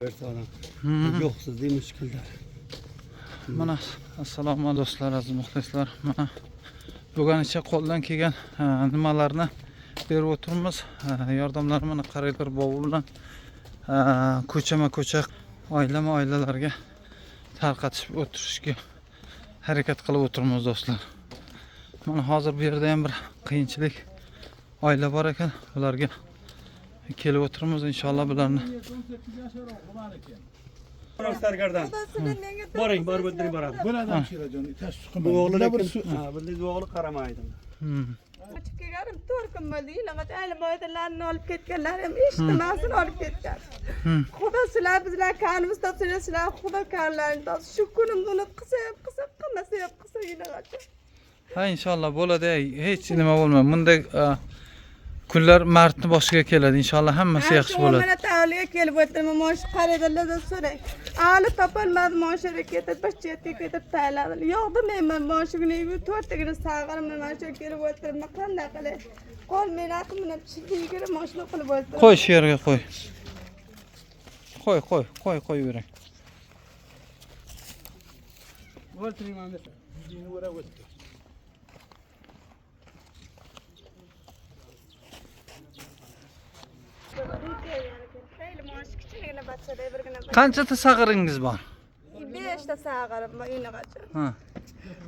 Bersa odam. Yo'qsizlik mushkuldir. Mana assalomu alaykum do'stlar, aziz muxlislar. Mana buguncha qo'ldan kelgan nimalarni berib o'tiribmiz. Yordamlar mana qaranglar, bobo bilan ko'chama-ko'cha, oilama-oilalarga tarqatishib o'tirishga harakat qilib o'tiribmiz do'stlar. Mana hozir bu yerda ham bir qiyinchilik oila bor ekan, ularga kelib o'tiribmiz inshaalloh bularni. Sargardan. Boring, borib o'tiring, boradi. Bo'ladi Shirajon, tashviq Bu o'g'li qilma. lekin, ha, bu o'g'li qaramaydi. Qochib kelganim 4 kun bo'ldi. Yilg'acha aylim oydalarni olib ketganlar ham eshitmasini olib ketgan. Xudo sizlar bizlar kanimiz topsin, sizlar Xudo kanlarini topsin. Shu kunimni unutqisa ham qilsa, qilmasa ham qilsa yilg'acha. Ha inshaalloh bo'ladi, hech nima bo'lmaydi. Bunday kunlar martni boshiga keladi inshaalloh, hammasi yaxshi bo'ladi. Mana tavliga kelib o'tirman, mana shu qariydilardan so'rang. Ali topolmadim, mana shu yerga ketib, bir chetga ketib tayladim. Yo'q demayman, mana shu kuni to'rttagina sag'irim, mana shu yerga kelib o'tiribman, qanday qilay? Qo'l meni bilan yigirib mana shuni qilib o'tiribman. Qo'y shu yerga qo'y. Qo'y, qo'y, qo'y, qo'yavering. O'ltiring mana. Yuzingni o'rab o'tdi. Qanchata sag'iringiz bor? 5ta sag'irim bor inag'acha. Ha.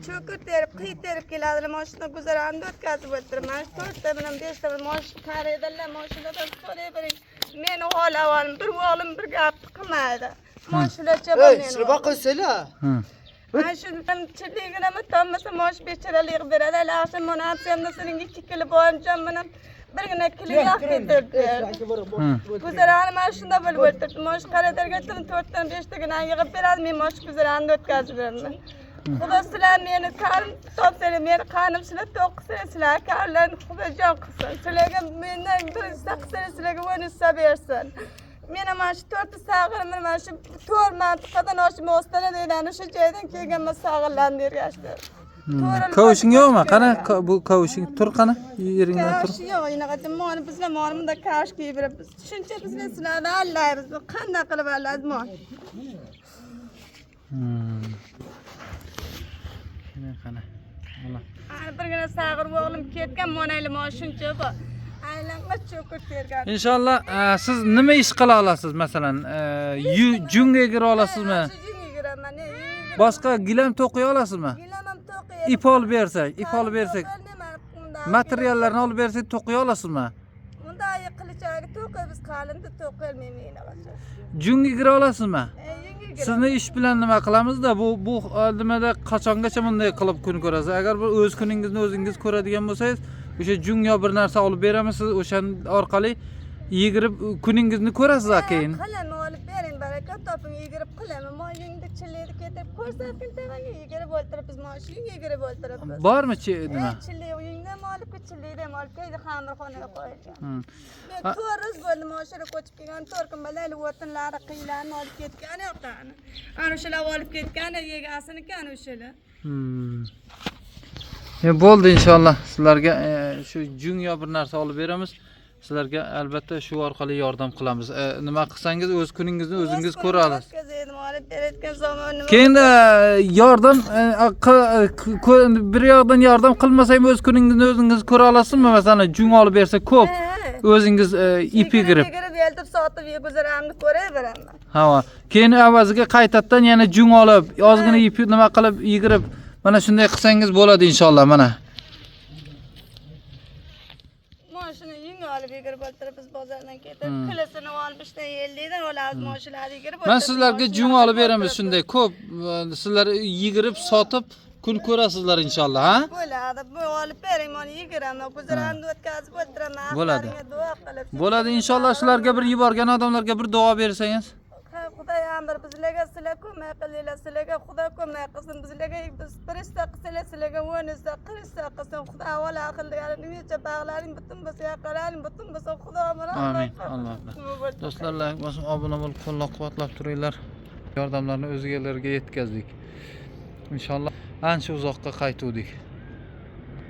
Cho'kir terib, qiy terib keladilar, mana shuni guzaranni o'tkazib o'tiribman. 4ta bilan 5ta bilan mana shu qariydilar, mana shulardan so'rayvering. Meni hol ahvolim, bir o'g'lim bir gap qilmaydi. Mana shularcha bor meni. Sirba qo'ysanglar. Ha. Mana shu chiligini tomasa mana shu bechoralik beradi. Hali oqshom mana opsiyamda sening 2 kilo boyimjon bilan birgina kilo yog' ketirib berdi. Guzarani mana shunda bo'lib o'tirdi. Mana shu qaradarga 4dan 5tagina yig'ib beradi, men mana shu guzaranni o'tkazib beraman. Xudo sizlar meni karim topsanglar, meni qanim sizlar to'q qilsin, sizlar karimlarni Xudojon qilsin. Sizlarga mendan bir hissa qilsin, sizlarga 10 hissa bersin. Meni mana shu 4ta sag'irim, mana shu 4 mantiqadan oshib Ostona deyiladi, o'sha joydan kelganman sag'irlarni ergashtirib. Kavushing yo'qmi? Qani bu kavushing tur qani? Yeringdan tur. Kavush yo'q, inaqa moni bizlar moni bunda kavush kiyib yuribmiz. Shuncha bizlar sizlarni allaymiz. Qanday qilib allaymiz mon? Qani. Mana. Ana birgina sag'ir o'g'lim ketgan, monayli mon shuncha bor. Aylanma cho'kir tergan. Inshaalloh siz nima ish qila olasiz masalan? Junga kira olasizmi? Junga kiraman. Boshqa gilam to'qiy olasizmi? Gilam ham to'qiyman. Ip olib bersak, ip olib bersak, materiallarni olib bersak to'qiy olasizmi? Bunday qilichagi to'qiymiz, qalinda to'qiyolmayman inag'acha. Junga kira olasizmi? Junga. Sizni ish bilan nima qilamizda, bu nimada qachongacha bunday qilib kun ko'rasiz? Agar bir o'z kuningizni o'zingiz ko'radigan bo'lsangiz, o'sha jung yo bir narsa olib beramiz, siz o'shan orqali yigirib kuningizni ko'rasiz keyin. Qilaman, olib bering, baraka toping, yigirib qilaman. Mo yungni chillaydi ketib ko'rsatgin tavaga yigirib o'ltiribmiz, mo shu yungga yigirib o'ltiribmiz. Bormi nima? Chilli yungdan olib chillaydi ham olib keldi, xamirxonaga qo'yilgan. Men 4 yil bo'ldi mana shu yerga ko'chib kelgan, 4 kun bo'ldi, hali o'tinlari, qiylarni olib ketgan yoqdan. Ana o'shalar olib ketgan, egasini ana o'shalar. Bo'ldi inshaalloh. Sizlarga shu jung yo bir narsa olib beramiz. Sizlarga albatta shu orqali yordam qilamiz. Nima qilsangiz o'z kuningizni o'zingiz ko'ra olasiz. Keyin yordam bir yoqdan yordam qilmasa ham o'z kuningizni o'zingiz ko'ra olasizmi? Masalan, jung olib bersa ko'p, o'zingiz ip yigirib. Yigirib eltib sotib guzaranimni ko'raveraman. Ha, keyin avaziga qaytadan yana jung olib, ozgina ip nima qilib yigirib, mana shunday qilsangiz bo'ladi inshaalloh mana. Mana shuni yung olib yigirib o'tirib biz bozordan ketib, kilisini olib ishdan yellikdan olamiz, mana shularni yigirib. Men sizlarga jung olib beramiz shunday ko'p, sizlar yigirib sotib kun ko'rasizlar inshaalloh, ha? Bo'ladi, bu olib bering, mana yigiraman, guzaranni o'tkazib o'tiraman. Bo'ladi. Duo qilib. Bo'ladi inshaalloh. Shularga bir yuborgan odamlarga bir duo bersangiz. Xudo amr bizlarga sizlar ko'mak qilinglar, sizlarga Xudo ko'mak qilsin, bizlarga biz bir hissa qilsalar, sizlarga 10 hissa, 40 hissa qilsin. Xudo avval aqllilaring, necha bag'laring butun bo'lsa, yaqalaring butun bo'lsa, Xudo amr. Amin. Alloh. Do'stlar, like bosib, obuna bo'lib, qo'llab-quvvatlab turinglar. Yordamlarni o'zgalarga yetkazdik. Inshaalloh ancha uzoqqa qaytuvdik.